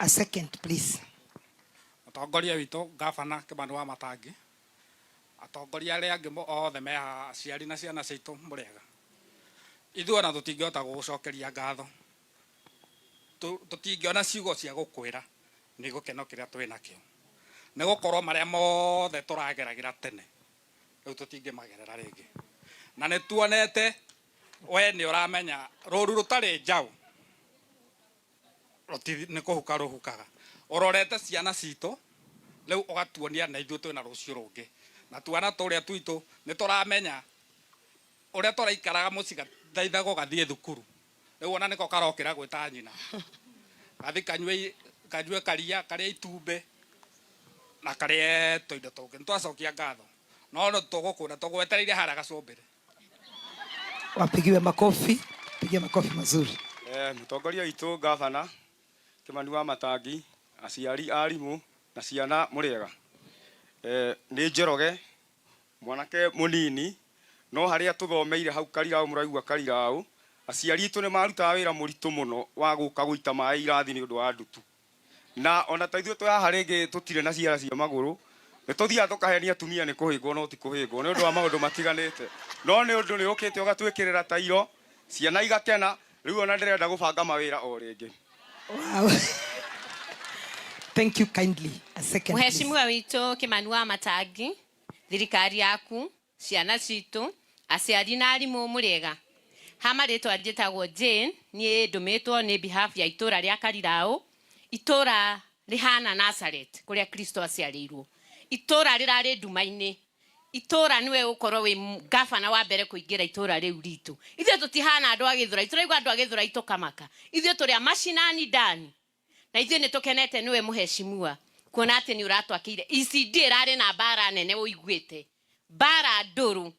A second, please. Mũtongoria witũ Gavana Kĩmani wa Matangi, atongoria arĩa angĩ othe me haha, aciari na ciana citũ, mũrĩega. Ithuĩ ona tũtingĩhota gũgũcokeria ngatho, tũtingĩona ciugo cia gũkwĩra nĩ gĩkeno kĩrĩa twĩ nakĩo, nĩ gũkorwo marĩa mothe tũrageragĩra tene rĩu tũtingĩmagerera rĩngĩ, na nĩ tuonete we nĩ ũramenya rũru rũtarĩ njaũ nĩ kũhuka rũhukaga. Ũrorete ciana citũ rĩu ũgatuonia na ithuĩ twĩna rũciũ rũngĩ, na twana tũrĩa twitũ nĩ tũramenya ũrĩa tũraikaraga mũciĩ gathaithagwo gathiĩ thukuru, rĩu ona nĩko karokĩra gwĩta nyina gathi kanyue kanyue karia karĩe itumbĩ na karĩe tũindo tũngĩ. Nĩ twacokia ngatho, no nĩ tũgũkwĩra tũgwetereire harĩa gacũmbĩrĩ. Wapigiwe makofi, pigia makofi mazuri. Mũtongoria witũ Gavana Kĩmani wa Matangi, aciari, arimũ na ciana, mũrĩega. Nĩ Njoroge, mwanake mũnini, no harĩa tũthomeire hau Kariraũ, mũraigua Kariraũ, aciari aitũ nĩ marutaga wĩra mũritũ mũno wa gũka gũita maĩ irathi nĩ ũndũ wa ndutu. Na ona ta ithuĩ twĩ haha rĩngĩ tũtirĩ na ciara cia magũrũ, nĩ tũthiaga tũkahenia atumia nĩ kũhĩngwo no ti kũhĩngwo nĩ ũndũ wa maũndũ matiganĩte. No nĩ ũndũ nĩ ũkĩte ũgatwĩkĩrĩra tairo, ciana igakena, rĩu ona ndĩrenda gũbanga mawĩra o rĩngĩ. Wow. Thank you kindly. A second, please. Mheshimiwa witũ Kĩmani wa Matangi, thirikari yaku, ciana citũ, aciari na arimũ, mũrĩega. Ha marĩtwa njĩtagwo Jane, niĩ ndũmĩtwo nĩ behalf ya itũra rĩa Kariraũ, itũra rĩhana Nazareth kũrĩa Kristo aciarĩirwo. Itũra rĩrarĩ nduma-inĩ, itũra nĩwe ũkorwo wĩ gavana wa mbere kũingĩra itũra rĩu ritũ. Ithuĩ tũtihana andũ a Gĩthũrai, tũraigua andũ a Gĩthũrai tũkamaka. Ithuĩ tũrĩ a mashinani ndani. Na ithuĩ nĩ tũkenete nĩwe mũheshimiwa kuona atĩ nĩ ũratwakĩire ECD ĩrarĩ na mbara nene ũiguĩte, mbara ndũrũ,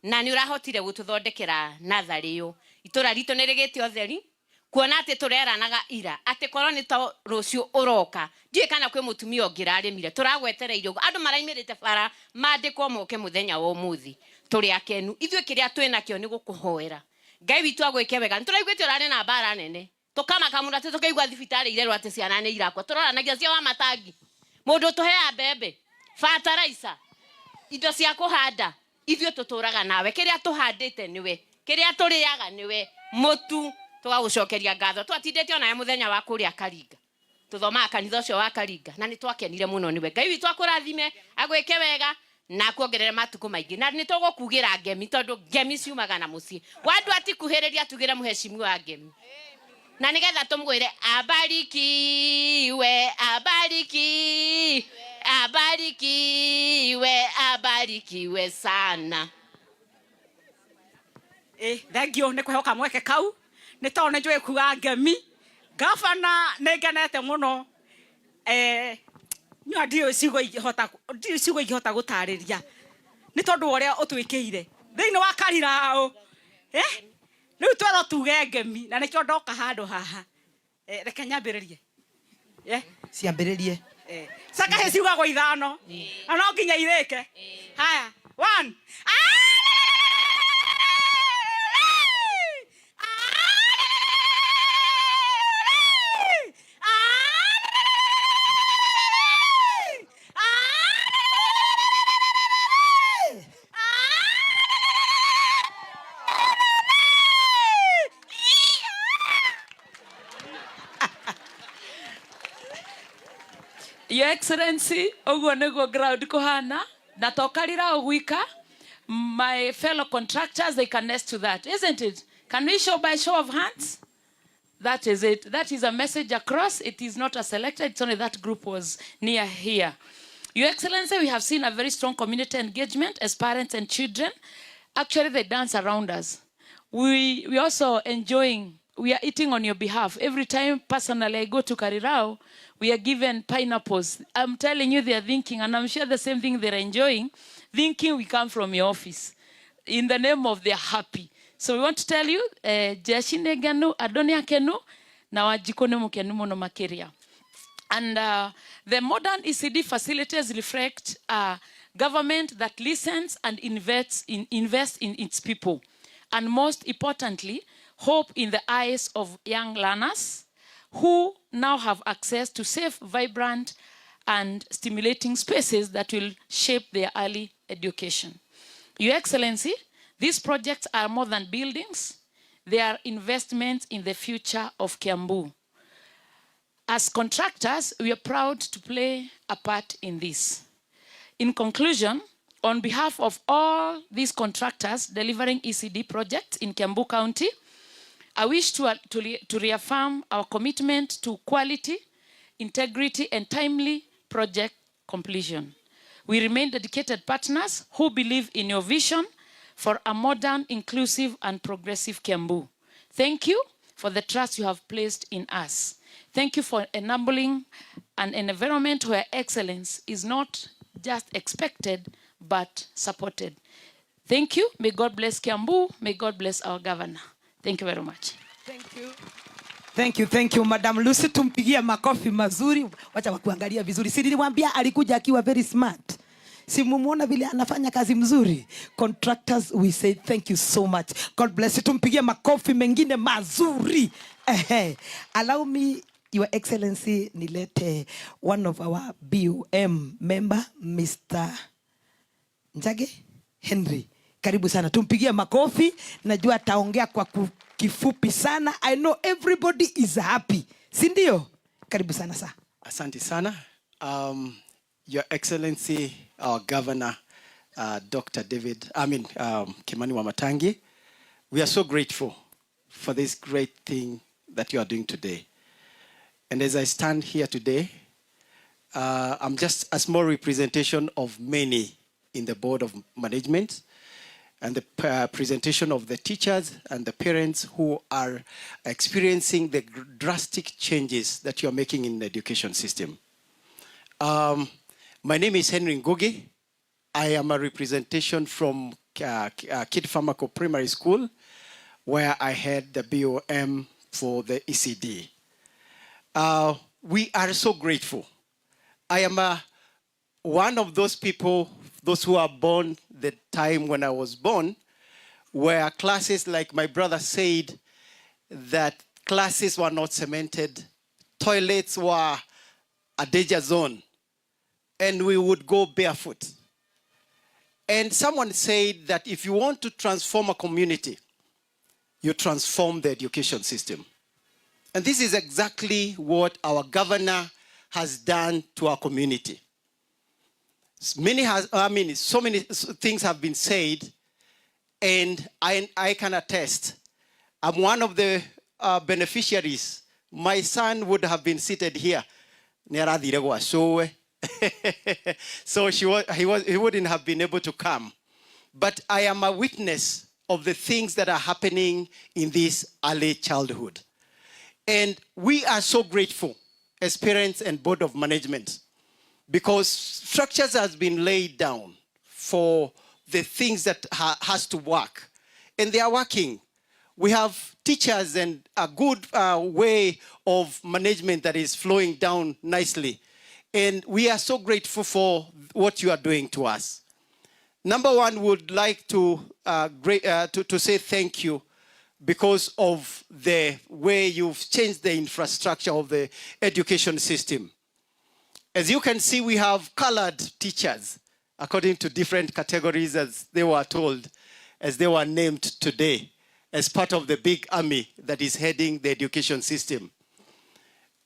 na nĩ ũrahotire gũtũthondekera natharĩ ĩyo. Itũra ritũ nĩ rĩgĩte ũtheri, kuona atĩ tũreranaga ira atĩ korwo nĩ to rũciũ ũroka, ndiũĩ kana kwĩ mũtumia ũngĩrarĩmire, tũragwetereire ũguo. Andũ maraimĩrĩte bara mandĩkwo moke mũthenya wa ũmũthĩ, tũrĩ akenu. Ithuĩ kĩrĩa twĩnakĩo nĩ gũkũhoera Ngai witũ agwĩke wega. Nĩ tũraiguĩte ũrarĩ na mbara nene, tũkamaka mũno atĩ tũkĩigua thibitarĩ irerwo atĩ ciana nĩ irakua, tũroranagia cia wa Matangi, mũndũ ũtũheaga mbembe, bataraitha, indo cia kũhanda. Ithuĩ tũtũraga nawe, kĩrĩa tũhandĩte nĩwe, kĩrĩa tũrĩaga nĩwe, mũtu, tũgagũcokeria ngatho. Twatindĩte onawe mũthenya wa kũrĩa Karinga, tũthomaga kanitha ũcio wa Karinga, na nĩ twakenire mũno nĩwe. Ngai witũ akũrathime, agwĩke wega na akuongerere matukũ maingĩ, na nĩ tũgũkugĩra ngemi tondũ ngemi ciumaga na mũciĩ wa andũ. Atikuhĩrĩria tugĩre mũheshimiwa ngemi na nĩgetha tũmwĩre abarikiwe, abarikiwe, abarikiwe, abarikiwe sana. Ĩ thengio nĩ kũheo kamweke kau, nĩ tondũ nĩ njũĩ kuga ngemi. Gavana, nĩ ngenete mũno. Nyua ndiũĩ ciugo ingĩhota, ndiũĩ ciugo ingĩhota gũtarĩria nĩ tondũ wa ũrĩa ũtwĩkĩire thĩinĩ wa Kariraũ. Rĩu twerwo tuge ngemi na nĩkĩo ndoka handũ haha. Reke nyambĩrĩrie. Ciambĩrĩrie. Cakahĩ ciugagwo ithano na no nginya irĩke. Haya, one. Your Excellency, ũguo nĩguo ground kũhana na to Kariraũ gwika. My fellow contractors, they can attest to that, isn't it? Can we show by show of hands? That is it. That is a message across. It is not a selected, it's only that group was near here. Your Excellency, we have seen a very strong community engagement as parents and children. Actually, they dance around us. We also enjoying, we are eating on your behalf. Every time personally I go to Karirao, we are given pineapples. I'm telling you, they are thinking, and I'm sure the same thing they're enjoying, thinking we come from your office. In the name of they're happy. So we want to tell you, jeshi nĩ ngenu, andũ nĩ akenu, na Wanjikũ nĩ mũkenu mũno makĩria. And the modern ECD facilities reflect a government that listens and invests in its people. And most importantly, hope in the eyes of young learners. who now have access to safe, vibrant, and stimulating spaces that will shape their early education. Your Excellency, these projects are more than buildings. They are investments in the future of Kiambu. As contractors, we are proud to play a part in this. In conclusion, on behalf of all these contractors delivering ECD projects in Kiambu County, I wish to reaffirm our commitment to quality, integrity, and timely project completion. We remain dedicated partners who believe in your vision for a modern, inclusive, and progressive Kiambu. Thank you for the trust you have placed in us. Thank you for enabling an environment where excellence is not just expected, but supported. Thank you. May God bless Kiambu. May God bless our governor. Thank you very much. Thank you. Thank you, thank you, Madam Lucy. Tumpigie makofi mazuri. Wacha wakuangalia vizuri. Si niliwaambia alikuja akiwa very smart. Si mumuona vile anafanya kazi mzuri. Contractors, we say thank you so much. God bless you. Tumpigie makofi mengine mazuri. Ehe. Allow me, Your Excellency, nilete one of our BOM member, Mr. Njage Henry. Karibu sana, tumpigie makofi. Najua ataongea kwa kifupi sana. I know everybody is happy, si ndio? Karibu sana sa. Asante sana. Your Excellency, our Governor, Dr. David, I mean, Kimani Wamatangi, we are so grateful for this great thing that you are doing today. And as I stand here today, I'm just a small representation of many in the board of management and the presentation of the teachers and the parents who are experiencing the drastic changes that you are making in the education system. My name is Henry Ngugi. I am a representation from Kid Pharmaco Primary School, where I head the BOM for the ECD. We are so grateful. I am one of those people, those who are born the time when I was born, where classes, like my brother said, that classes were not cemented, toilets were a danger zone, and we would go barefoot. And someone said that if you want to transform a community, you transform the education system. And this is exactly what our governor has done to our community. Many has, I mean, so many things have been said, and I can attest. I'm one of the beneficiaries. My son would have been seated here. Nĩarathire gwa cũwe. So he wouldn't have been able to come. But I am a witness of the things that are happening in this early childhood. And we are so grateful as parents and board of management because structures has been laid down for the things that has to work. And they are working. We have teachers and a good way of management that is flowing down nicely. And we are so grateful for what you are doing to us. Number one, would like to say thank you because of the way you've changed the infrastructure of the education system. As you can see, we have colored teachers according to different categories as they were told, as they were named today, as part of the big army that is heading the education system.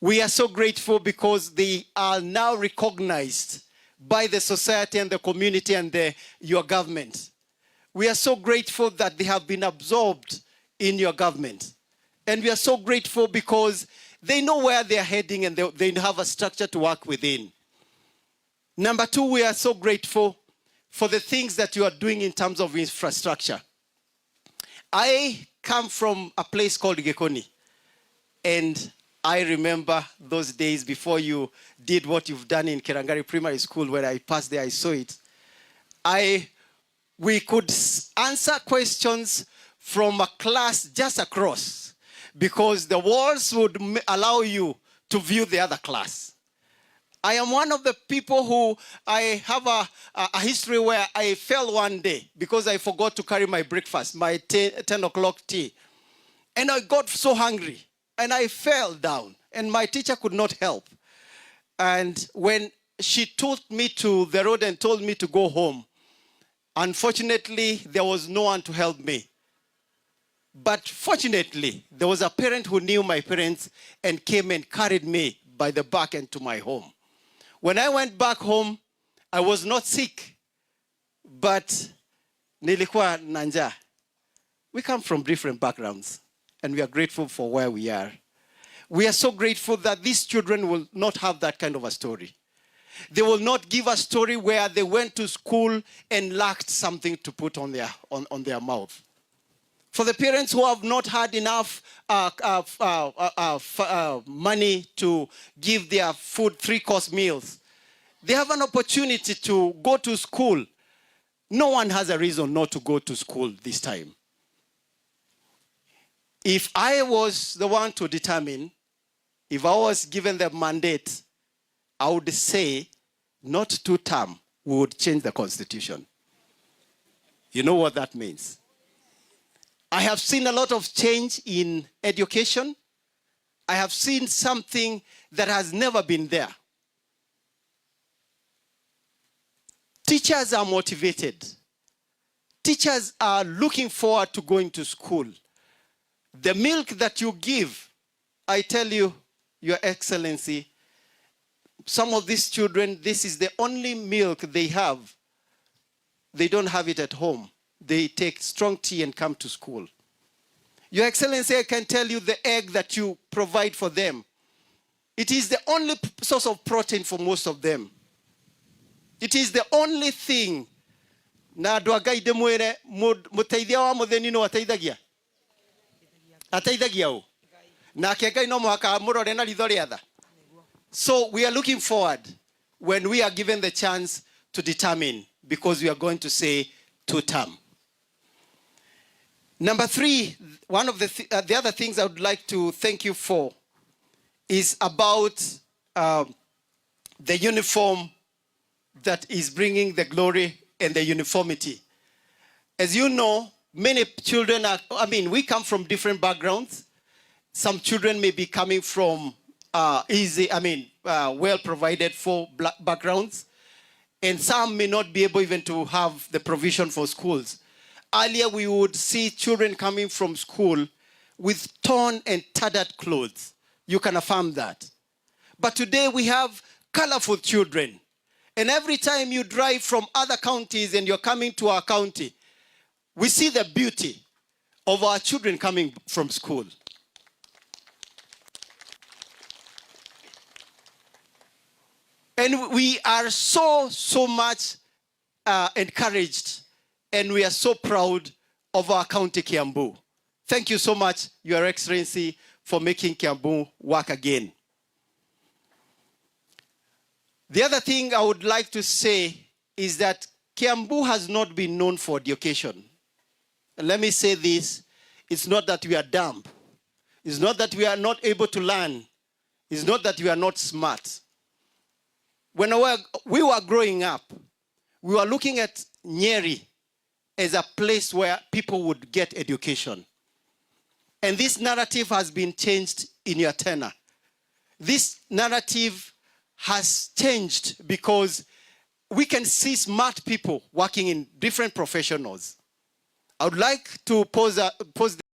We are so grateful because they are now recognized by the society and the community and your government. We are so grateful that they have been absorbed in your government. And we are so grateful because they know where they are heading and they have a structure to work within. Number two, we are so grateful for the things that you are doing in terms of infrastructure. I come from a place called Gekoni, and I remember those days before you did what you've done in Kirangari Primary School. When I passed there, I saw it. We could answer questions from a class just across because the walls would allow you to view the other class. I am one of the people who I have a history where I fell one day because I forgot to carry my breakfast, my 10 o'clock tea. And I got so hungry and I fell down. And my teacher could not help. And when she took me to the road and told me to go home, unfortunately, there was no one to help me. But fortunately, there was a parent who knew my parents and came and carried me by the back and to my home. When I went back home, I was not sick, but nilikuwa na njaa. We come from different backgrounds, and we are grateful for where we are. We are so grateful that these children will not have that kind of a story. They will not give a story where they went to school and lacked something to put on their mouth. For the parents who have not had enough money to give their food three-course meals, they have an opportunity to go to school. No one has a reason not to go to school this time. If I was the one to determine, if I was given the mandate, I would say not two term, we would change the constitution. You know what that means? I have seen a lot of change in education. I have seen something that has never been there. Teachers are motivated. Teachers are looking forward to going to school. The milk that you give, I tell you, Your Excellency, some of these children, this is the only milk they have. They don't have it at home. They take strong tea and come to school. Your Excellency, I can tell you the egg that you provide for them. It is the only source of protein for most of them. It is the only thing. Na andũ a Ngai ndĩmwĩre mũteithia wa mũthĩni no ateithagia ateithagia ũ nake Ngai no mũhaka mũrore na ritho rĩa tha. So we are looking forward when we are given the chance to determine, because we are going to say two term. Number three, one of the other things I would like to thank you for is about the uniform that is bringing the glory and the uniformity. As you know, many children are, I mean, we come from different backgrounds. Some children may be coming from easy, I mean, well provided for backgrounds. And some may not be able even to have the provision for schools. Earlier, we would see children coming from school with torn and tattered clothes. You can affirm that. But today we have colorful children. And every time you drive from other counties and you're coming to our county, we see the beauty of our children coming from school. And we are so, so much encouraged, and we are so proud of our county, Kiambu. Thank you so much, Your Excellency, for making Kiambu work again. The other thing I would like to say is that Kiambu has not been known for education. And let me say this, it's not that we are dumb. It's not that we are not able to learn. It's not that we are not smart. When we were growing up, we were looking at Nyeri as a place where people would get education. And this narrative has been changed in your tenure. This narrative has changed because we can see smart people working in different professionals. I would like to pose